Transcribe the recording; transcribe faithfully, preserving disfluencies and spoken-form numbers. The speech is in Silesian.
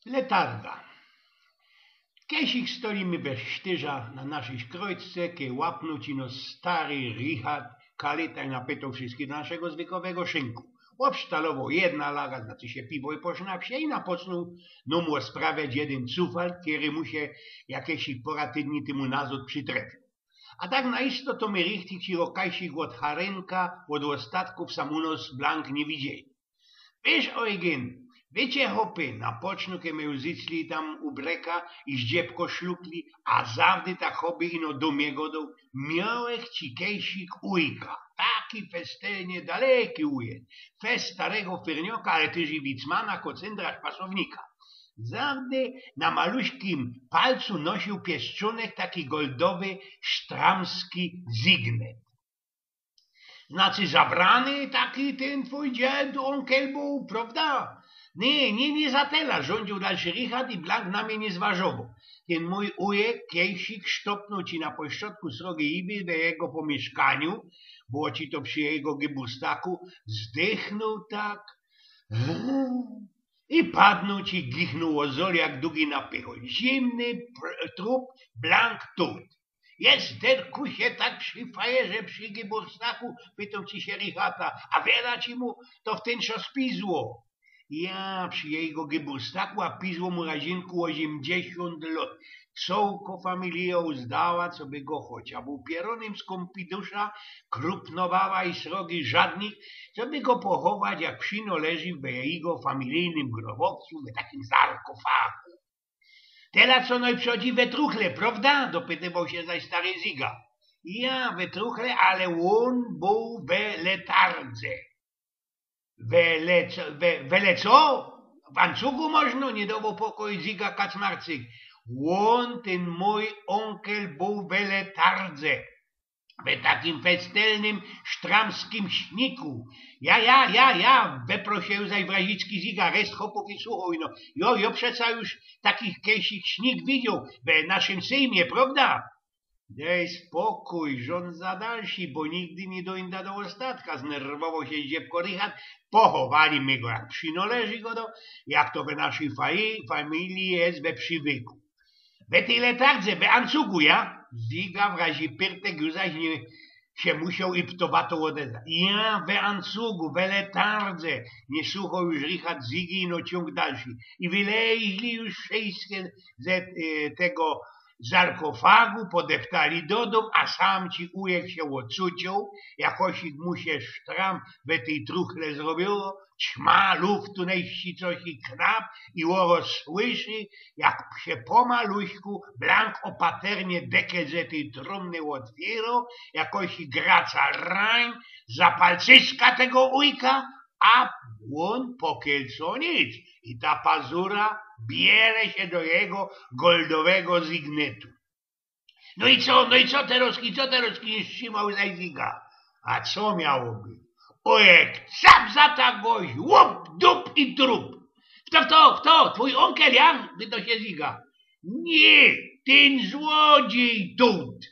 Letarga. Kejsik stojimy bez sztyrza na naszyj krojce, kej łapnōł ci nos stary Richard, kalyta, i napytoł wszyskich do naszego zwykowego szynku. Ôbsztalowoł jedna laga, znaczy sie piwo i po sznapsie, i napocznōł nōm ôsprawiać jedyn cufel, kery mu sie jakeś pora tydni tymu nazŏd przitrefiōł. A tak na isto to my richtig ci rokajsik ôd harynka, ôd ôstatków sam u nos blank niy widzieli. Wiysz, Ojgyn, wiycie, chopy, napocznōł, kej my już zycli tam u breka i ździebko szlukli, a zawdy tak choby ino do mie godoł: miołech ci kejsik ujka, taki festelnie daleki ujek, fest starego fyrnioka, ale tyż i wicmana, kocyndra, szpasownika. Zawdy na maluśkim palcu nosył piestrzōnek taki goldowy, sztramski zygnet. Znaczy, zabrany taki tyn twōj dziad, ônkel bōł, prowda? Niy, niy, niy za tela, rzōndziōł dalszy Richard i blank na mie niy zważowoł. Tyn mōj ujek kejsik sztopnōł ci na pośrodku srogi izby we jego pomiyszkaniu, było ci to przi jego geburstaku, zdychnōł tak i padnōł ci, gichnōł ô zol jak dugi napychol. Zimny pr-, trup, blank tut. Jest, derkusie, tak przi fajerze, przi geburstaku? Pytōm ci sie Richarda, a wiela ci mu to w tyn czas pizło? Ja, przi jego geburstaku, a pizło mu razinku ôziymdziesiōnt lŏt. Cołko familijŏ uzdała, coby go chocia bōł pierōnym skōmpidusza, krupnowała i srogi żadnych, coby go pochować, jak przinoleży, we jego familijnym grobowcu, we takim sarkofagu. Tela co nojprzodzi we truchle, prowda? Dopytywoł sie zaś stary Zyga. Ja, we truchle, ale ôn bōł we letardze. We le-, we, we le co? W ancugu możno? Niy dowoł pokoju Zyga Kacmarcyk. Ôn, tyn mōj ônkel, bōł we letardze. We takim festelnym, sztramskim śniku. Ja, ja, ja, ja, wyprosiył zaś wrazicki Zyga reszt chopōw i suchoł ino. Jo, jo przeca już takich kejsik śnik widzioł we naszym Sejmie, prowda? Dej spokōj, rzōnd za dalszy, bo nigdy niy dojda do ôstatka, znerwowoł sie ździebko Richard. Pochowali my go jak przinoleży, godoł, jak to we naszyj faj-, familiji jest we prziwyku. We tyj letardze, we ancugu, ja? Zyga wrazi pyrtek, już zaś niy, sie musioł i ptowato ôdezwać. Ja, we ancugu, we letardze. Niy suchoł już Richard Zygi, ino ciōng dalszy. I wyleźli już wszyjske ze, e, tego sarkofagu, podeftali do dōm, a sam ci ujek sie ôcucioł, jakosik mu sie sztram we tyj truchle zrobiło, ćma, luftu, nojscicosik knap i ôroz słyszy, jak sie pomaluśku, blank ôpaternie, dekel ze tyj trumny ôtwiyroł, jakosik graca rań za palcyska tego ujka, a ôn pokiel co nic. I ta pazura biere sie do jego goldowego zygnetu. No i co, no i co terozki, co terozki, niy strzimoł zaś Zyga. A co miało być? Ojej, cap za ta gość, łup, dup i trup. Fto, fto, fto, twōj ônkel, ja? Pytoł sie Zyga. Niy, tyn złodziyj tut.